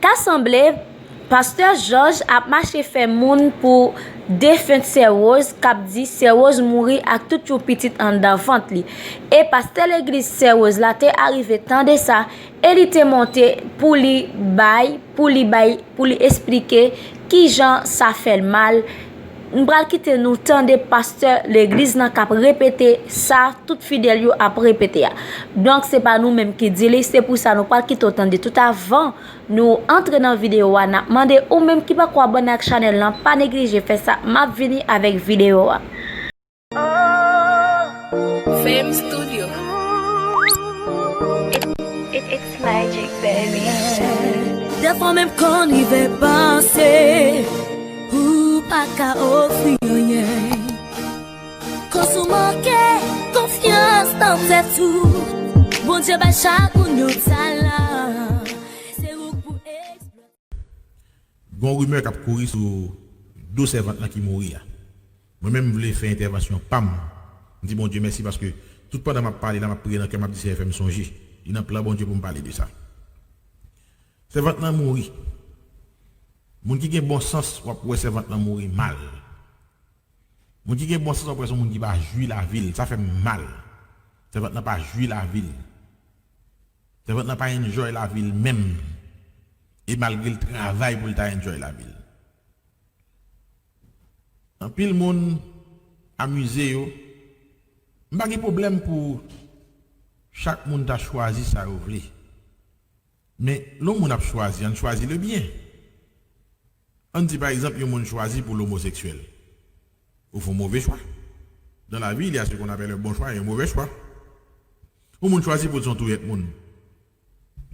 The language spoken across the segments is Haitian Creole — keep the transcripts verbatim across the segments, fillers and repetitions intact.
Ta sanble, pastè Jòj ap mache fè moun pou defent sè Rose, k ap di sè Rose mouri ak tout yon pitit anndan vant li. E pastè legliz sè Rose la te arive tande sa, e li te monte pou li bay, pou li bay, pou li esplike kijan sa fè l mal. M pral kite nou tande pastè legliz lan k ap repete sa tout fidèl yo ap repete a. Donk, se pa nou menm ki di li, se pou sa nou pral kite w tande tout avan nou antre nan videyo a, n ap mande ou menm ki pako abòne ak chanèl lan, pa neglije fè sa. M ap vini avèk videyo a. Fame Studio. It, it, it's magic, baby. Dèfwa menm konn rive panse ou pa ka ofri anyen. Koz ou manke konfyans nan tèt ou. Bondye bay chak moun yon talan. Se ou k pou eksplwate. Gon rimè k ap kouri sou do sèvant lan ki mouri a. Mwen menm, m vle fè entèvansyon pa m. M di Bondye mèsi paske tout pandan m ap pale la, m ap priye nan kè m, m ap di Seyè, fè m sonje. Li nan plan Bondye pou m pale de sa. Sèvant lan mouri. Moun ki gen bon sans, w ap wè sèvant lan mouri mal. Moun ki gen bon sans, w ap wè se yon moun ki pa jwi lavi l. Sa fè m mal. Sèvant lan pa jwi lavi l. Sèvant lan pa enjoy lavi l menm. E malgre l travay pou l ta enjoy lavi l. Anpil moun amize yo. M pa gen pwoblèm pou chak moun ta chwazi sa yo vle. Men, lè yon moun ap chwazi, ann chwazi le byen. Ann di, pa egzanp, yon moun chwazi pou l omoseksyèl. Ou fè yon move chwa. Dans la vie, il y a ce qu'on appelle un bon choix et un mauvais choix. Yon moun chwazi pou l se yon touyèt moun.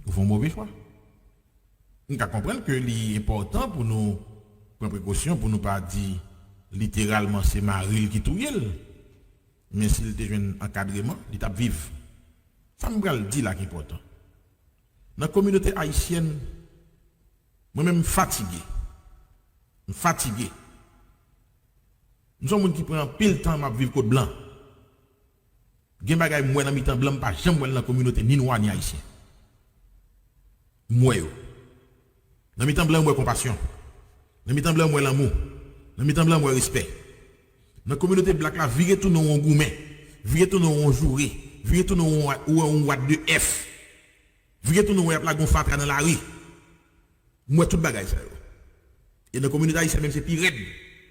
Ou fè yon move chwa. M ka konprann ke li enpòtan pou nou pran prekosyon, pou nou pa di literalman se mari l ki touye l. Men si l te jwenn ankadreman, li t ap viv. Sa m pral di la ki enpòtan. Nan kominote ayisyèn, mwen menm m fatige. M fatige. M se yon moun ki pran anpil tan m ap viv kot blan. Gen bagay m wè nan mitan blan, m pa janm wè l nan kominote ni nwa ni ayisyen. M wè yo. Nan mitan blan, m wè konpasyon. Nan mitan blan, m wè lanmou. Nan mitan blan, m wè respè. Nan kominote blak la, vire tounen w yon goumen. Vire tounen w yon joure. Vire tounen w yon, w yon what the F. Vire tounen w y ap lage yon fatra nan lari. M wè tout bagay sa yo. E nan kominote ayisyèn menm se pi rèd.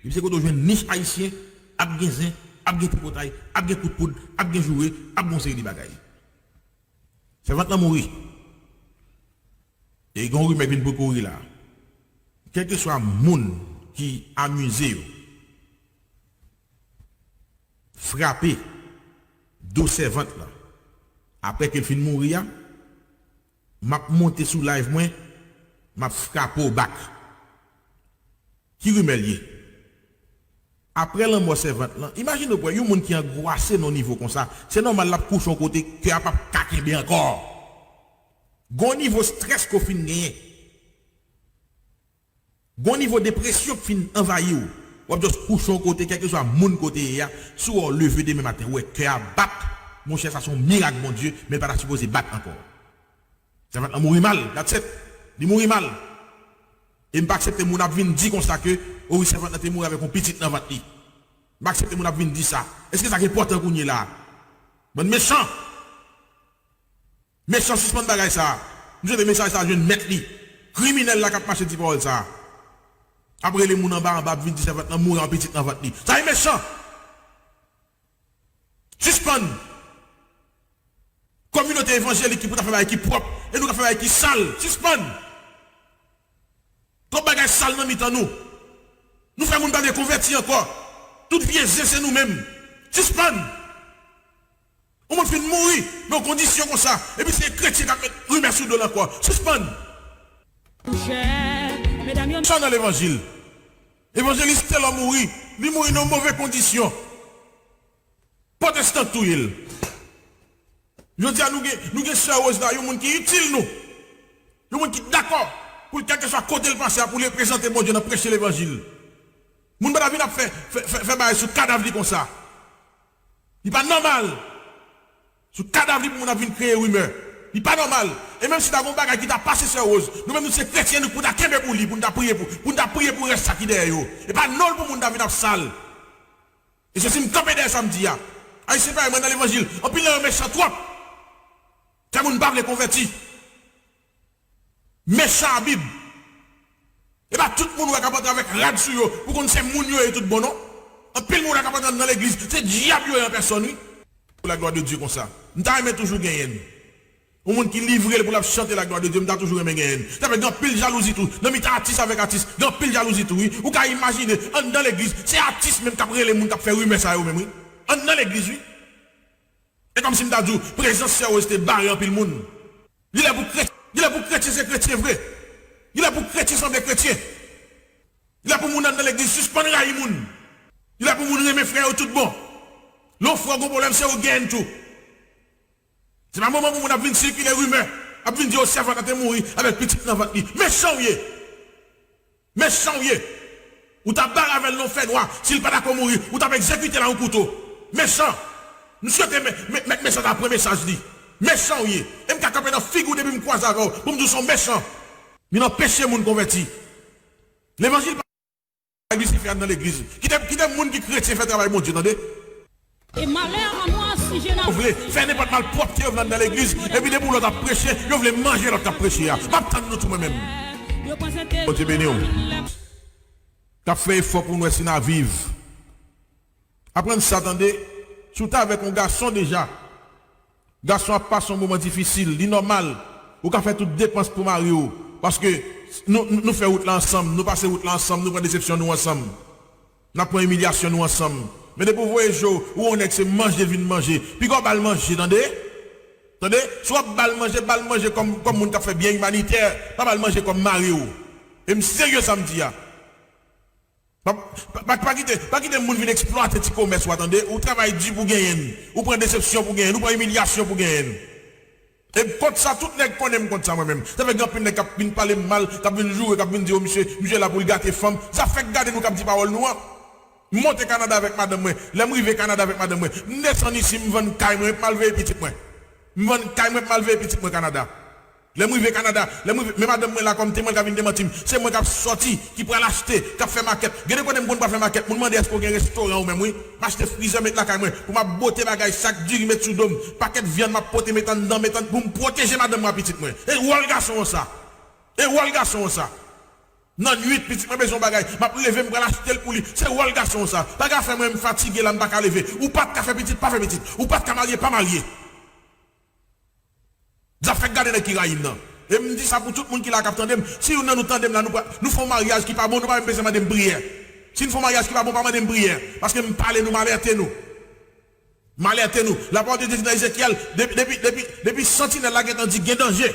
Depi se kote w jwenn nich ayisyen, ap gen zen, ap gen tripotay, ap gen kout poud, ap gen joure, ap gen yon seri de bagay. Sèvant lan mouri. E gen yon rimè k vin pou kouri la. Kèlkeswa moun ki amize yo frape do sèvant lan apre ke l fin mouri a, m ap monte sou live mwen, m ap frape w back. Ki rimè l ye? Apre lanmò sèvant lan, imajine w, yon moun ki angwase nan yon nivo konsa, se nòmal l ap kouche yon kote kè a p ap ka kenbe ankò. Gon nivo strès ke w fin genyen. Gon nivo depresyon k fin anvayi w. W ap just kouche yon kote, kèlkeswa moun kote ye a, si w wè w leve demen maten, w wè kè a bat, monchè, sa se yon mirak Bondye, men l pa ta sipoze bat ankò. Sèvant lan mouri mal, that's it. Li mouri mal. E m pa aksepte moun ap vin di konsa ke, o wi, sèvant lan te mouri avèk yon pitit nan vant li. M pa aksepte moun ap vin di sa. Èske sa k enpòtan kounye la a? Bann mechan! Mechan, sispann bagay sa a. M swete mesaj sa a jwenn mèt li. Kriminèl la k ap mache di pawòl sa a. Ap rele moun anba anba, ap vin di sèvant lan mouri an pitit nan vant li. Sa e mechan! Sispann! Kominote evanjelik ki pou ta fè bagay ki pwòp, e nou ka fè bagay ki sal. Sispann! Twòp bagay sal nan mitan nou. Nou fè moun pa vle konvèti ankò. Tout vye zen se nou menm. Sispann! Yon moun fin mouri nan yon kondisyon konsa, epi se kretyen k ap met rimè sou do l ankò. Sispann! Sa nan levanjil. Evanjelis Telò mouri. Li mouri nan yon move kondisyon. Pwotestan k touye l. Jodi a, nou gen, nou gen sè Rose la, yon moun ki itil nou. Yon moun ki dakò pou l, kèlkeswa kote l pase a, pou l reprezante Bondye nan preche levanjil. Moun pa ta vin ap fè, fè, fè, fè bagay sou kadav li konsa. Li pa nòmal. Sou kadav li pou moun ap vin kreye rimè. Li pa nòmal. E menm si ta gen yon bagay ki ta pase Sè Rose, nou menm nou se kretyen, nou pou ta kenbe pou li, pou n ta priye pou, pou n ta priye pou rès sa ki dèyè yo. E pa non l pou moun ta vin ap sal. E se si m kanpe dèyè sa m di a. Ayisyen pa mwen nan levanjil. Anpil nan yo mechan twòp. Fè moun pa vle konvèti. Mechan a Bib. E pa tout moun ou wè k ap antre avèk rad sou yo pou konn se moun yo ye tout bon non. Anpil moun wè k ap antre nan legliz, se dyab yo ye an pèsòn wi. Pou la glwa de Dye konsa. M ta renmen toujou genyen n. Yon moun ki livre l pou l ap chante la glwa de Dye, m ta toujou renmen genyen n. Sa fè gen anpil jalouzi tou. Nan mitan atis avèk atis, gen anpil jalouzi tou wi. Ou ka imajine, anndan legliz, se atis menm k ap rele moun k ap fè rimè sa yo menm wi. Anndan legliz wi. E kòmsi m ta di w, prezans Sè Rose te bare anpil moun. Li lè pou kretyen, li lè pou kretyen se kretyen vre. Li lè pou kretyen sanble kretyen. Li lè pou moun anndan legliz sispann rayi moun. Li lè pou moun renmen frè yo tout bon. Lè yon frè gon pwoblèm, se ou genyen tou. Se pa moman pou moun ap vin sikile rimè, ap vin di yo sèvant lan te mouri avèk pitit nan vant li. Mechan w ye! Mechan w ye! Ou t ap bare avè l nan yon fènwa, si l pa dakò mouri, ou t ap egzekite l a yon kouto. Mechan! M swete mè- mè- mèt mechan ta pran mesaj li. Mechan w ye! E m ka kanpe nan figi w depi m kwaze avè w pou m di w se yon mechan. Vin anpeche moun konvèti. Levanjil pa legliz ki fè anndan legliz. Kite, kite moun ki kretyen fè travay Bondye, tande. E malè a nou asije nan. Yo vle fè nenpòt malpwòpte yo vle anndan legliz, epi depi w lòt ap preche, yo vle manje lòt k ap preche a. M ap tann nou tou mwen menm. Bondye beni w. K ap fè efò pou nou wè si n a viv. Aprann sa, tande. Si w te avèk yon gason deja, gason ap pase yon moman difisil, li nòmal. Ou ka fè tout depans pou mari w, paske nou, nou, nou fè wout la ansanm, nou pase wout la ansanm, nou pran desepsyon nou ansanm. N ap pran imilyasyon nou ansanm. Men depi w voye je w, ou wè yon nèg se manje l vin manje. Piga w ba l manje, tande? Tande? Si w ap ba l manje, ba l manje kòm, kòm moun k ap fè byen imanitè, pa ba l manje kòm mari w. E m serye sa m di a. Pa, pa, pa, pa kite, pa kite moun vin eksplwate ti komès ou a, tande? Ou travay di pou genyen l. Ou pran desepsyon pou genyen l. Ou pran imilyasyon pou genyen l. E kont sa, tout nèg konnen m kont sa mwen menm. Sa fè gen anpil nèg k ap vin pale m mal, k ap vin joure, k ap vin di, "O, misye, misye la pou l gate fanm." Zafè k gade nou k ap di pawòl nou an. M monte Kanada avèk madanm mwen. Lè m rive Kanada avèk madanm mwen, m desann isi, m vann kay mwen, m al veye pitit mwen. M vann kay mwen, m al veye pitit mwen Kanada. Lè m rive Kanada, lè m rive, men madanm mwen la kòm temwen, l ka vin demanti m. Se mwen k ap sòti, ki pral achte, k ap fè makèt. Gen de kote m konn pral fè makèt, moun mande èske w gen restoran ou menm, wi. M achte frizè, met lakay mwen, pou m ap bote bagay, sak diri, met sou do m, pakèt vyann m ap pote, met anndan, met ann, pou m pwoteje madanm mwen ak pitit mwen. E wòl gason an sa. E wòl gason an sa. Nan nuit, pitit mwen bezwen yon bagay, m ap leve, m pral achte l pou li. Se wòl gason an sa. Pa gen afè mwen, m fatige la, m pa ka leve. Ou pa t ka fè pitit, pa fè pitit. Ou pa t ka marye, pa marye. Zafè k gade nèg ki rayi m nan. E m di sa pou tout moun ki la k ap tande m. Si youn nan nou tande m la, nou pa, nou fè yon maryaj ki pa bon, nou pa menm bezwen mande m priyè. Si n fè yon maryaj ki pa bon, pa mande m priyè. Paske m pale nou, m alète nou. M alète nou. Lapawòl de Dye di nan Ezekyèl, depi, depi, depi, depi santinèl la gentan di gen danje,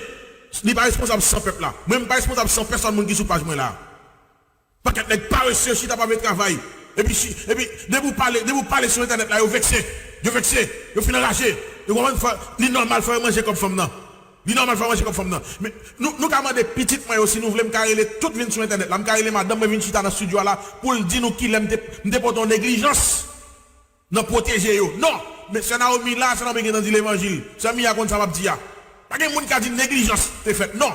li pa responsab san pèp la. Mwen, m pa responsab san pèsòn moun ki sou paj mwen la. Pakèt nèg parese, yo chita pa vle travay. Epi, chi- epi depi w pale, depi w pale sou entènèt la, yo vekse. Yo vekse. Yo fin anraje. Yo konprann fò, li nòmal, fò yo manje kòb fanm nan. Li nòmal, fò yo manje kòb fanm nan. Men, nou, nou ka mande pitit mwen yo, si nou vle, m ka rele tout vin sou entènèt la. M ka rele madanm mwen vin chita nan estidyo a la pou l di nou kilè m te, m te pote yon neglijans. Nan pwoteje yo. Non! Men sè Naomi la, sè Naomi gentan di levanjil. Sè Mia konn sa m ap di a. Pa gen moun ka di neglijans te fèt. Non!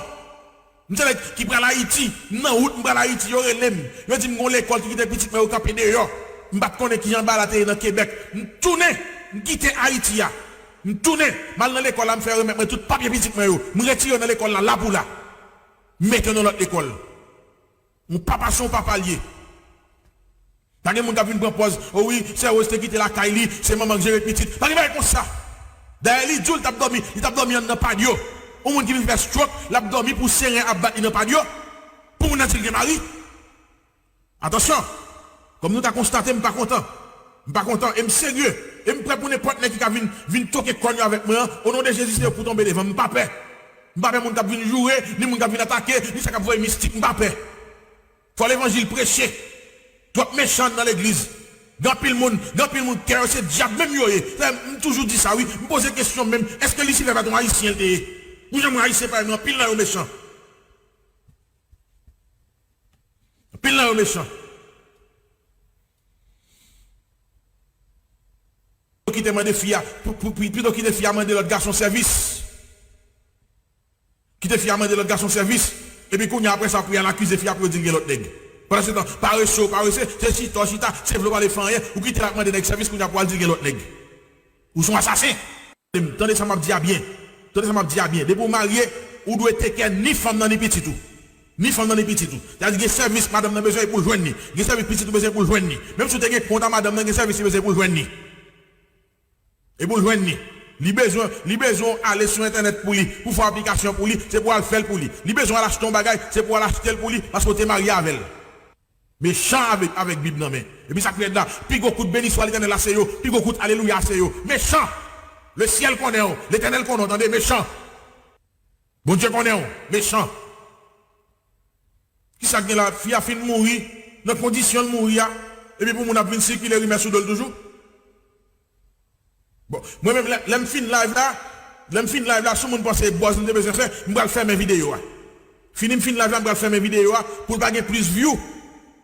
M se nèg ki pral Ayiti. M nan wout, m pral Ayiti. Yo rele m. Yo di m gon lekòl ki kite pitit mwen yo kanpe deyò. M pa t konnen kijan bagay la te ye nan Kebèk. M tounen. M kite Ayiti a. M tounen. M al nan lekòl la, m fè remèt mwen tout papye pitit mwen yo. M retire yo nan lekòl la, la pou la. M mete yo nan lòt lekòl. Yon papa se yon papa l ye. Pa gen moun k ap vin pran pòz, o wi, sè Rose te kite lakay li, se manman k jere pitit. Pa gen bagay konsa. Dayè, li di w li t ap dòmi, li t ap dòmi anndan padyo. Yon moun ki vin fè stroke, l ap dòmi pou seren ap bat li nan padyo. Pou moun nan di l gen mari. Atansyon! Kòm nou ta konstate, m pa kontan. M pa kontan e m serye. E m prè pou nenpòt nèg ki ka vin, vin toke kòn yo avèk mwen an. O non de Jezi, se yo k pou tonbe devan m. M pa pè. M pa pè moun k ap vin joure, ni moun k ap vin atake, ni sa k ap voye mistik. M pa pè. Fò levanjil preche. Twòp mechan nan legliz. Gen anpil moun, gen anpil moun kè yo se dyab menm yo ye. Sa, m toujou di sa wi. M poze kesyon menm, èske Lisifè pa t yon ayisyen l te ye? Ou janm wè ayisyen parèy nou, anpil nan yo mechan. Anpil nan yo mechan. Kite mande fi a, pou, pou, pou, pito kite fi a mande lòt gason sèvis. Kite fi a mande lòt gason sèvis, epi kounye a, apre sa, pou y al akize fi a, pou yo di l gen lòt nèg. Pandansetan, parese w parese, se chita w chita, se vle w pa vle fè anyen, ou kite l ap mande nèg sèvis, kounye a pou w al di l gen lòt nèg. Ou se yon asasen. Tande sa m ap di a byen. Tande sa m ap di a byen. Depi w marye, ou dwe take care ni fanm nan ni pitit ou. Ni fanm nan ni pitit ou. Sa vle di gen sèvis madanm nan bezwen, e pou l jwenn li. Gen sèvis pitit ou bezwen, e pou l jwenn li. Menm si w te gen kont a madanm nan, gen sèvis li bezwen, e pou l jwenn li. E pou l jwenn li. Li bezwen, li bezwen w ale sou entènèt pou li, pou fè aplikasyon pou li, se pou w al fè l pou li. Li bezwen w al achte yon bagay, se pou w al achte l pou li, paske w te marye avè l. Mechan avèk, avèk Bib nan men. Epi sa k pi rèd la, pi gwo kout beniswa Letènèl la se yo, pi gwo kout alelouya a se yo. Mechan! Le syèl konnen w, Letènèl konnen w, tande, mechan! Bondye konnen w, mechan! Kisa k gen la? Fi a fin mouri, nan kondisyon l mouri a, epi pou moun ap vin sikile rimè sou do l toujou? Bon, mwen menm, lè, lè m fin live la, lè m fin live la, si yon moun panse e buzz m te bezwen fè, m pral fèmen videyo a. Fini m fin live la, m pral fèmen videyo a, pou l pa gen plis view,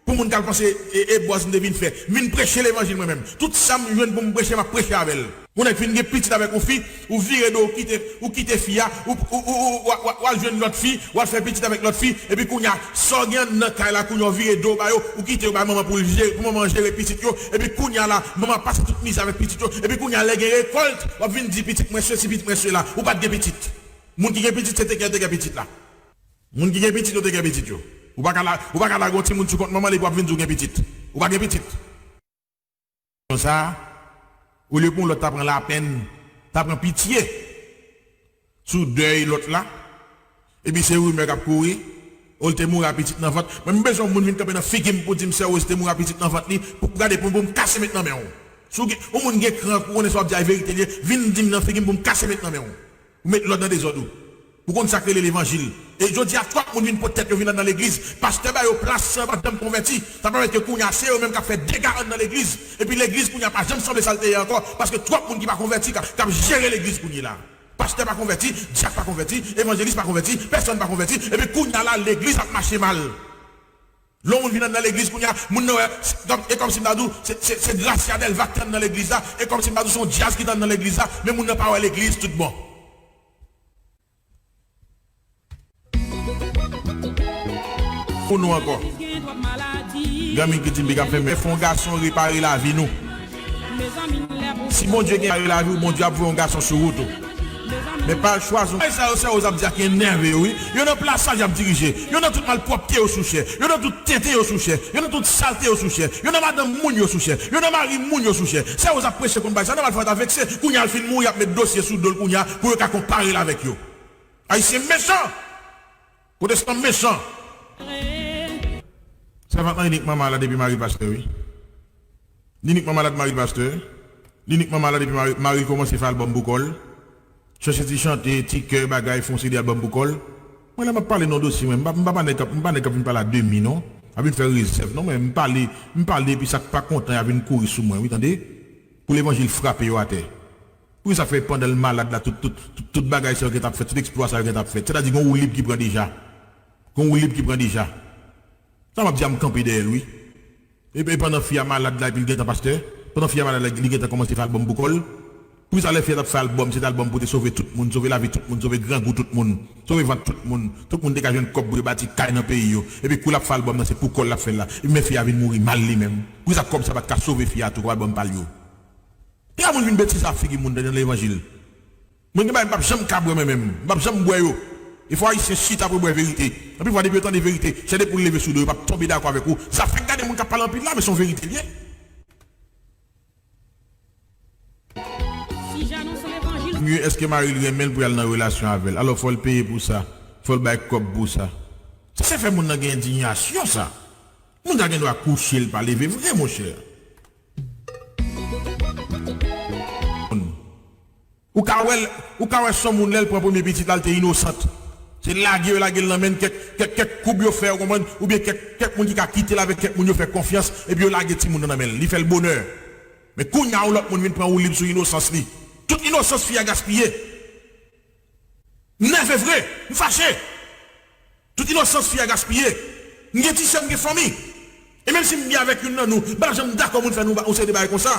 pou moun k al panse e, e buzz m te vin fè. M vin preche levanjil mwen menm. Tout sa m jwenn pou m preche, m ap preche avè l. Ou nèk fin gen pitit avèk yon fi, ou vire do, ou kite, ou kite fi a, ou, ou, ou, ou, ou, ou al jwenn lòt fi, ou al fè pitit avèk lòt fi, epi kounye a, sa w gen anndan kay la, kounye a w vire do w ba yo, ou kite yo bay manman pou l jere, pou manman jere pitit yo, epi kounye a la, manman pase tout mizè avèk pitit yo, epi kounye a, lè gen rekòlt, w ap vin di pitit mwen sesi, pitit mwen sela, ou pa t gen pitit. Moun ki gen pitit, se take care, take care pitit la. Moun ki gen pitit yo, take care pitit yo. Ou pa ka la, ou pa ka lage yon timoun sou kont manman l epi w ap vin di w gen pitit. Ou pa gen pitit. Sa, olye pou yon lòt ta pran lapenn, ta pran pitye sou dèy lòt la, epi se rimè k ap kouri, o, l te mouri ak pitit nan vant. Mwen, m bezwen yon moun vin kanpe nan figi m pou di m, Sè Rose te mouri ak pitit nan vant li, pou, pou gade, pou, pou m kase met nan men w. Si w gen, yon moun gen kran, ou konnen sa w ap di a e verite l ye, vin di m nan figi m pou m kase met nan men w. Ou met lòd nan dezòd ou. Ou konn sa k rele levanjil. E jodi a, twòp moun vin pot tèt yo vin anndan legliz. Pastè ba yo plas san yo pa t janm konvèti. Sa pèmèt ke kounye a, se yo menm k ap fè dega anndan legliz. Epi legliz kounye a pa janm sanble sa l te ye ankò. Paske twòp moun ki pa konvèti k ap, k ap jere legliz kounye la. Pastè pa konvèti, dyak pa konvèti, evanjelis pa konvèti, pèsonn pa konvèti. Epi kounye a la, legliz ap mache mal. Lè yon moun vin anndan legliz kounye a, moun nan wè, se, e kòmsi m ta di w, se, se, se Gracia Delva ki te anndan legliz la, e kòmsi m ta di w se yon djaz ki te anndan legliz la, men moun nan pa wè legliz tout bon. Pou nou ankò. Granmoun ki di m big ap fè men fè yon gason repare lavi nou. Si Bondye gen repare lavi w, Bondye ap voye yon gason sou wout ou. Men pa chwazi yon. Sa yo, sa yo ap di a ki enève yo, wi. Yo nan plasaj y ap dirije. Yo nan tout malpwòpte yo sou chè. Yo nan tout tenten yo sou chè. Yo nan tout salte yo sou chè. Yo nan madanm moun yo sou chè. Yo nan mari moun yo sou chè. Sa yo ap preche konn bagay sa, nòmal fò yo ta vekse. Kounye a l fin mouri, y ap met dosye sou do l kounye a pou yo ka konpare l avèk yo. Ayisyen mechan! Pwotestan mechan! Sèvant lan inikman malad epi mari l pastè, wi. Li inikman malad, mari l pastè. Li inikman malad epi mari, mari l kòmanse fè albòm pou kò l. Chèche ti chante, ti kè, bagay, fè yon seri de albòm pou kò l. Mwen, lè m ap pale nan dosye, mwen, m pa, m pa, pa nèg k ap, m pa nèg k ap vin pale a demi, non. Ap vin fè rezèv, non, mwen, m pale, m pale, epi sa k pa kontan, y a vin kouri sou mwen, wi, tande. Pou levanjil frape yo atè. Poukisa fè pandan l malad la, tout, tout, tout, tout bagay sa yo gentan ap fèt, tout eksplwa sa yo gentan ap fèt? Sètadi gen yon woulib ki pran deja. Gen yon woulib ki pran deja. Sa m ap di a, m kanpe dèyè l, wi. E, e pandan fi a malad la, epi l gentan pastè, pandan fi a malad la, li gentan kòmanse fè albòm pou kò l. Poukisa lè fi a t ap fè albòm, se t albòm pou te sove tout moun, sove lavi tout moun, sove grangou tout moun, sove vant tout moun. Tout moun te ka jwenn kòb pou yo bati kay nan peyi yo. Epi kou l ap fè albòm nan, se pou kò l l ap fè l la. Epi men fi a vin mouri mal li menm. Poukisa kòb sa pa t ka sove fi a tou, kòb albòm pa l yo? Piga moun vin betize ak figi moun nan levanjil. Mwen gen bagay m p ap janm ka bwè mwen menm. M p ap janm bwè yo. E fò Ayisyen chita pou bwè verite. Anpil fwa depi yo tande verite, chè de poul leve sou do yo, p ap tonbe dakò avèk ou. Zafè k gade moun k ap pale anpil la, men se yon verite l ye. Mye èske mari l renmen l pou y al nan relasyon avè l. Alò fò l peye pou sa. Fò l bay kòb pou sa. Sa se fè moun nan gen endiyasyon sa. Moun sa gen dwa kouche l pa leve vre monchè. Ou ka wè l, ou ka wè son moun lè l pran premye pitit la, l te inosant. Se lage yo lage l nan men l, kèk, kèk, kèk koub yo fè, ou konprann, oubyen kèk, kèk moun ki ka kite l avèk kèk moun yo fè konfyans, epi yo lage timoun nan nan men l, li fè l bonè. Men kounye a, yon lòt moun vin pran woulib sou inosans li. Tout inosans fi a gaspiye. M nève vre, m fache. Tout inosans fi a gaspiye. M gen ti sè, m gen fanmi. E menm si m byen avèk youn nan nou, m pa t ap janm dakò moun fè nou yon seri de bagay konsa.